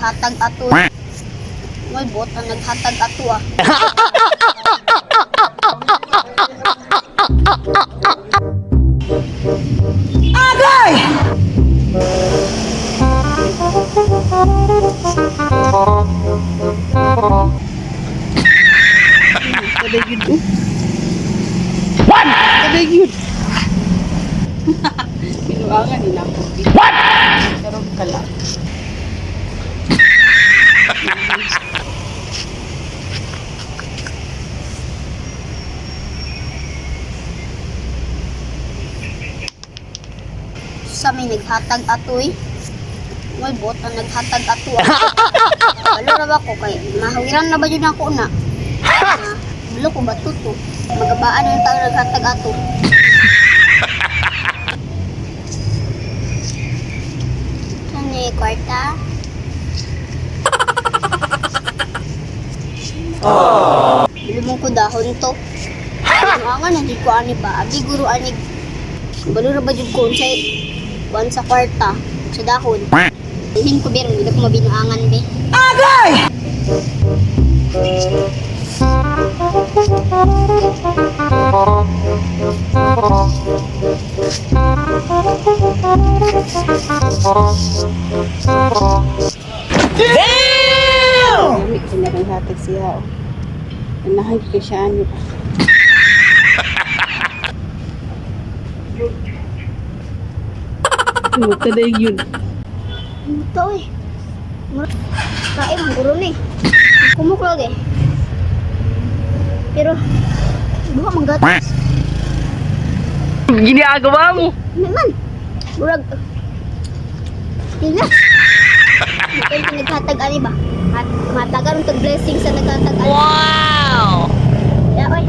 naghatag ato. May bot ang naghatag ato ah. Agay! Kaday yun oh. What? Kaday yun. Pinuangan nila ako. What? Karog ka lang. Sa may naghatag atoy. May bot ang naghatag ato ah. Wala ra ba ko kay mahawiran na ba yun ako na? Ah, Bulo ko ba to? Magabaan ang tao naghatag ato. Ano yung kwarta? Bilumong ko dahon to. Ang nga jud ko ani ba? Abi guro ani. Balo ra ba jud ko unsay kuan sa kwarta sa dahon. Ihin ko biro, hindi ko mabinuangan be. Agay! Damn! Lami ko na rin hatag siya oh. Anahan ko siya ano ba. Oh, kaday yun. Ito eh. Kain ang guro ni. Kumuk lagi. Pero buha man gatas. Ginagawa mo. Hindi man. Murag. Tingnan. Bukan pinaghatag ani ba? Matagan tag blessing sa naghatag ani. Wow! Ya, oy.